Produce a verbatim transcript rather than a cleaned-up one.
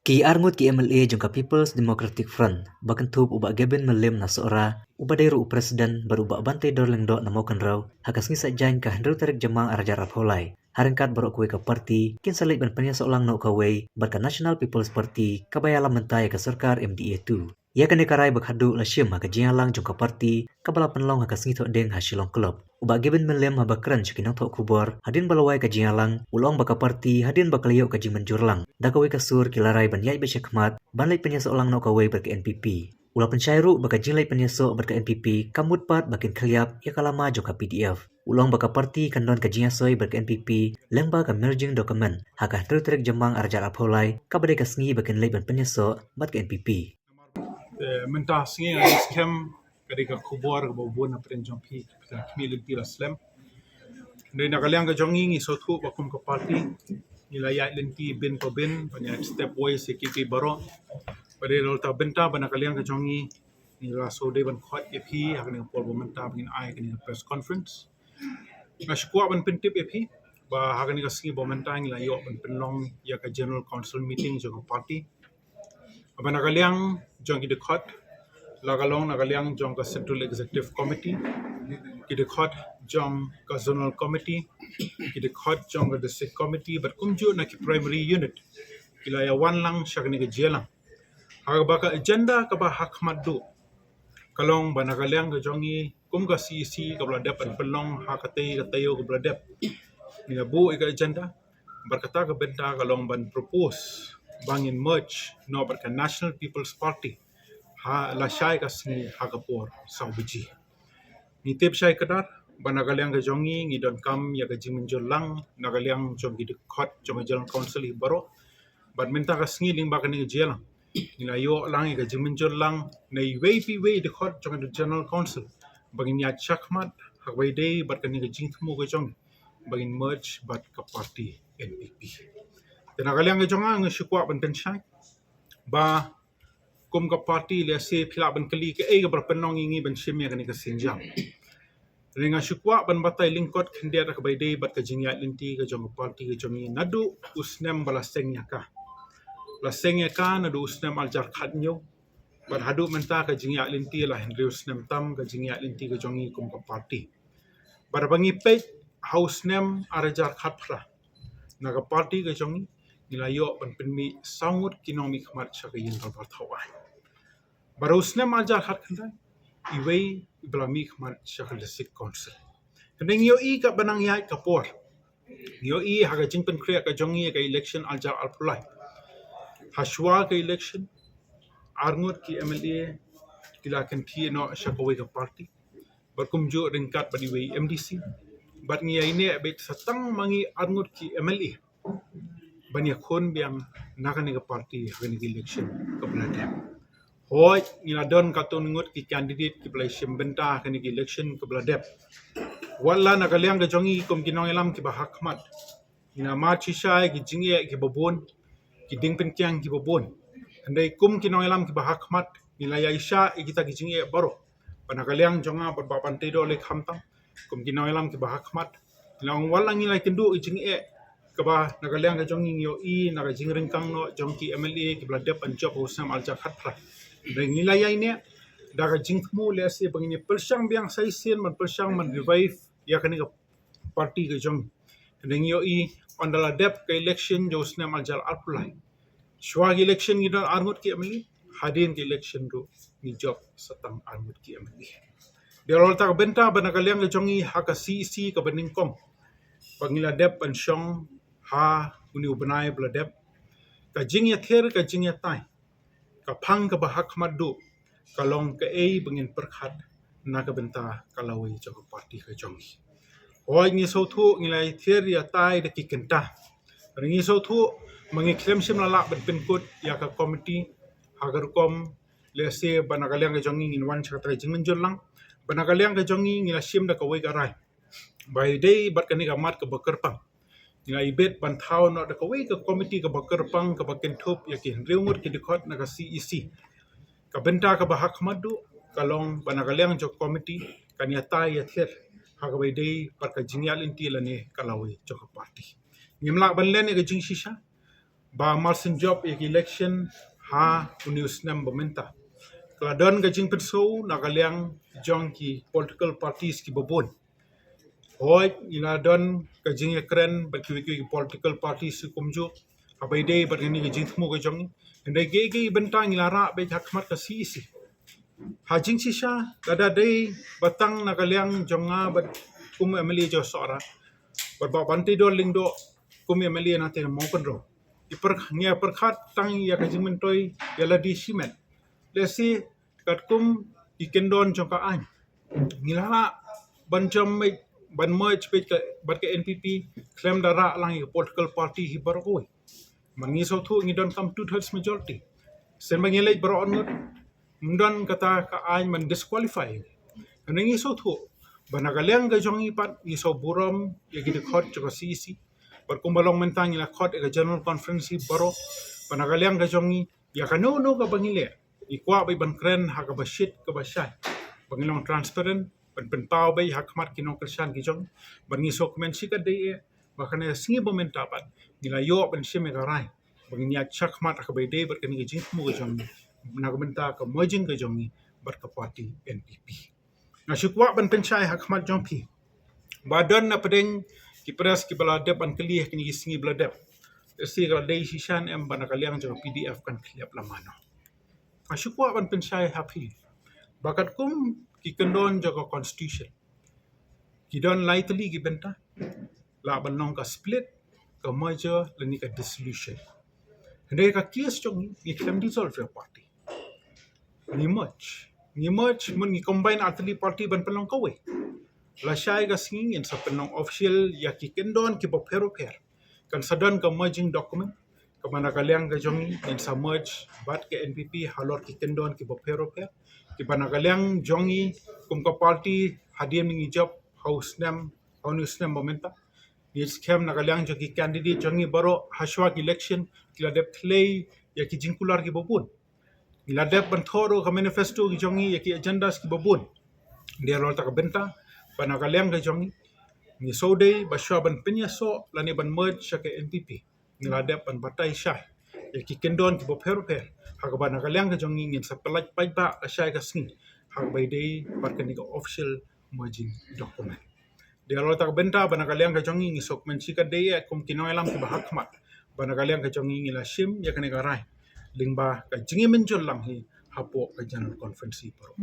Ki arngut ki M L A jong ka People's Democratic Front, ba kynthup u Bah Gibbon Mylliem na Sohra, uba dei ruh u President, bad u Bah Banteidor Lyngdoh na Mawkynrew, ha ka sngi Saitjaiñ ka hynriew tarik Jymmang arhajar arphew lai, ha ryngkat baroh kawei ka party, kin sa leit ban pynïasoh lang noh kawei bad ka National People's Party, kaba ïalam bynta ïa ka sorkar M D A two. Ïa kane ka rai ba khadduh la shim ha ka jingïalang jong ka party, kaba la pynlong ha ka Sngi Thohdieng ha Shillong Club. U Bah Gibbon Mylliem haba kren sha ki nongthoh khubor, hadien ba la wai ka jingïalang, u la ong ba ka party, hadien ba ka la ïoh ka jingmynjur lang da kawei ka sur, ki la rai ban ïaid beit shakhmat ban leit pynïasoh lang noh kawei bad ka N P P. U la pynshai ruh ba ka jingleit pynïasoh bad ka N P P ka mut pat ba kin khylliap ïa ka lama jong ka P D F. U la ong ba ka party kan don ka jingïasoi bad ka N P P lyngba ka merging document ha ka hynriew tarik Jymmang arhajar arphew lai, kaba dei ka sngi ba kin leit ban pynïasoh bad ka N P P. Te mynta sngi nga skhem ka dei ka khubor kaba bun na pdeng jong phi, phi khmih lynti la slem. Dei na ka liang ka jong ngi, ngi sngewthuh ba kum ka party ngi la ïaid lynti bin pa bin, ba ngi ïaid step wise ïa ki, ki baroh. Ba dei la ta bynta ba na ka liang ka jong ngi, ngi la shu dei ban khot ïa phi ha kane ka por ba mynta ba ngin ai kane ka press conference. Nga shu kwah ban pyntip ïa phi ba ha kane ka sngi ba mynta ngi la ïoh ban pynlong ïa ka General Council meeting jong ka party. Ba na ka liang jong ki dkhot, la ka long na ka liang jong ka Central Executive Committee, ki dkhot jong ka Zonal Committee, ki dkhot jong ka District Committee, bad kumjuh na ki primary unit, ki la ïa wan lang sha kane ka jingïalang. Ha kaba ka agenda kaba ha khmat duh, ka long ba na ka liang ka jong ngi kum ka C E C kaba la dep ban pynlong ha katei ka taïew kaba la dep, ngi la buh ïa ka agenda. Bad kata ka bynta ka long ban propose ba ngin merge noh bad ka National People's Party ha lashai ka sngi ha ka por saw baje. Ngi tip shai kdar ba na ka liang ka jong ngi, ngi donkam ïa ka jingmynjur lang na ka liang jong ki dkhot jong ka General Council hi baroh. Bad mynta ka sngi lyngba kane ka jingïalang, ngi la ïoh lang ïa ka jingmynjur lang na iwei pa iwei i dkhot jong ka General Council ba ngin ïaid shakhmat ha kaba ïadei bad kane ka jingthmu ka jong ngi ba ngin merge bad ka party N P P. Te na ka liang ka jong nga, nga shu kwah ban pynshai ba kum ka party, lehse phi lah ban kylli kaei kaba la pynlong ïa ngi ban shim ïa kane ka sienjam. Te nga shu kwah ban batai lyngkot khyndiat ha kaba ïadei bad ka jingïaid lynti ka jong ka party ka jong ngi naduh u snem ba la seng ïa ka. La seng ïa ka naduh u snem arhajar khathynñiew. Bad haduh mynta ka jingïaid lynti la hynriew snem tam ka jingïaid lynti ka jong ngi kum ka party. Bad haba ngi peit ha u snem arhajar khatphra, na ka party ka jong ngi, ngi la ïoh ban pynmih saw ngut ki nongmihkhmat sha ka ïing dorbar thaw aiñ. Bad ha u snem arhajar khatkhyndai, iwei iba la mihkhmat sha ka District Council. Hynrei ngi ïohi katba nang ïaid ka por, ngi ïohi ha ka jingpynkhreh ka jong ngi ïa ka election arhajar arphew lai, ha shuwa ka election, arngut ki M L A ki la kynthih noh sha kawei ka party, bad kumjuh ryngkat bad iwei i M D C. Bad ngi ïaineh beit sa tang ma ngi arngut ki M L A ban ïakhun biang na kane ka party ha kane ka election kaba la dep. Hooid, ngi la don katto ngut ki candidate kiba la shim bynta ha kane ka election kaba la dep. Wat la na ka liang ka jong ngi kum ki nongïalam kiba ha khmat, ngi la mad shisha ïa ki jingeh kiba bun, ki jingpynkiang kiba bun. Hynrei kum ki nongïalam kiba ha khmat, ngi la ïaishah ïa kita ki jingeh baroh. Ba na ka liang jong nga bad Bah Banteidor lei khamtam, kum ki nongïalam kiba ha khmat, ngi la ong wat la ngi la ïakynduh ïa ki jingeh kaba na ka liang ka jong ngi, ngi ïohi na ka jingryngkang noh jong ki M L A kiba la dep ban jop ha u snem arhajar khatphra. Hynrei ngi la ïaineh da ka jingthmu lehse ba ngin ïa pyrshang biang sa shisien ban pyrshang ban revive ïa kane ka party ka jong ngi. Hynrei ngi ïohi ynda la dep ka election jong u snem arhajar arphew lai, shuwa ka election ngi don arngut ki M L A, hadien ka election ruh ngi jop sa tang arngut ki M L A. Dei la ta ka bynta ba na ka liang ka jong ngi ha ka C E C kaba nyngkong, ba ngi la dep ban shong ha une u bnai ba la dep, ka jingïathir ka jingïatai, ka phang kaba ha khmat duh ka long kaei ba ngin pyrkhat na ka bynta ka lawei jong ka party ka jong ngi. Hooid, ngi sngewthuh ngi la ïathir ïatai da ki kynta. Hynrei ngi sngewthuh ma ngi khlem shym la lah ban pynkut ïa ka committee ha ka rukom lehse ba na ka liang ka jong ngi ngin wan sha kata ka jingmynjur lang. Ba na ka liang ka jong ngi ngi la shim da kawei ka rai ba ïadei bad kane ka mat kaba kyrpang, ngi la ibit ban thaw noh da kawei ka committee kaba kyrpang kaba kynthup ïa ki hynriew ngut ki dkhot na ka C E C. Ka bynta kaba ha khmat duh ka long ba na ka liang jong ka committee kan ïatai ïathir ha kaba ïadei bad ka jingïaid lynti lane ka lawei jong ka party. Ngim lah ban len ïa ka jingshisha ba marsien jop ïa ki election ha une u snem ba mynta. Ka la don ka jingpynsaw na ka liang jong ki political parties kiba bun. Hooid, ngi la don ka jingïakren bad kiwei kiwei ki political parties kumjuh, haba ïadei bad kane ka jingthmu ka jong ngi. Hynrei kaei kaei bynta ngi la rah beit ha khmat ka C E C. Ha jingshisha, lada dei ba tang na ka liang jong nga bad kum u MLA jong Sohra bad Bah Banteidor Lyngdoh kum u MLA na teng Mawkynrew, ngi pyrkhat tang ïa ka jingmyntoi ïa lade shimet. Lehse katkum ki kyndon jong ka aiñ, ngi la lah ban jam, ban merge bad ka NPP khlem da rah lang ïa ka political party hi baroh kawei. Ba ngi sngewthuh ngi donkam two thirds majority. Shen ba ngi leit baroh arngut, ym don kata ka aiñ ban disqualify. Hynrei ngi sngewthuh ba na ka liang ka jong ngi pat ngi sngewburom ïa ki dkhot jong ka C E C. Bad kumba long mynta ngi la khot ïa ka General Conference hi baroh, ba na ka liang ka jong ngi ïa kano kano kaba ngi leh, ngi kwah beit ban kren ha kaba shit kaba shai, ba ngi long transparent, ban pynpaw beit ha khmat ki nongkyrshan ki jong ngi. Bad ngi sngewkmen shikatdei eh ba kane ka sngi ba mynta pat ngi la ïoh ban shim ïa ka rai ba ngin ïaid shakhmat ha kaba ïadei bad kane ka jingthmu ka jong ngi na ka bynta ka merging ka jong ngi bad ka party NPP. Nga shu kwah ban pynshai ha khmat jong phi ba don na pdeng ki press kiba la dep ban kylli ha kine ki sngi ba la dep, lehse ka la dei shisha ne em ba na ka liang jong ka PDF kan khlieh la mano. Nga shu kwah ban pynshai ha phi ba katkum ki kyndon jong ka constitution, ki don lai tylli ki bynta, lah ban long ka split, ka merger lane ka dissolution. Hynrei ka case jong ngi, ngi khlem dissolve ïa ka party, ngi merge. Ngi merge, mut ngi combine ar tylli party ban pynlong kawei. Lashai ka sngi ngin sa pynlong official ïa ki kyndon kiba pher bapher. Kan sa don ka merging document kaba na ka liang ka jong ngi ngin sa merge bad ka NPP halor ki kyndon kiba pher bapher, kiba na ka liang jong ngi kum ka party hadien ngi jop ha u snem, ha une u snem ba mynta. Ngi skhem na ka liang jong ki candidate jong ngi baroh, ha shuwa ki election ki la dep khlei ïa ki jingkular kiba bun. Ngi la dep ban thoh ruh ka manifesto ki jong ngi ïa ki agendas kiba bun. Dei halor kata ka bynta ba na ka liang ka jong ngi, ngi sngewdei ba shuwa ban pynïasoh lane ban merge sha ka NPP, ngi la dep ban batai shai ïa ki kyndon kiba pher bapher, ha kaba na ka liang ka jong ngi ngin sa pyllait paidbah lashai ka sngi ha kaba ïadei bad kane ka official merging document. Dei halor kata ka bynta ba na ka liang ka jong ngi ngi sngewkmen shikatdei eh kum ki nongïalam kiba ha khmat ba na ka liang ka jong ngi ngi la shim ïa kane ka rai lyngba ka jingïamynjur lang hi hapoh ka General Conference baroh.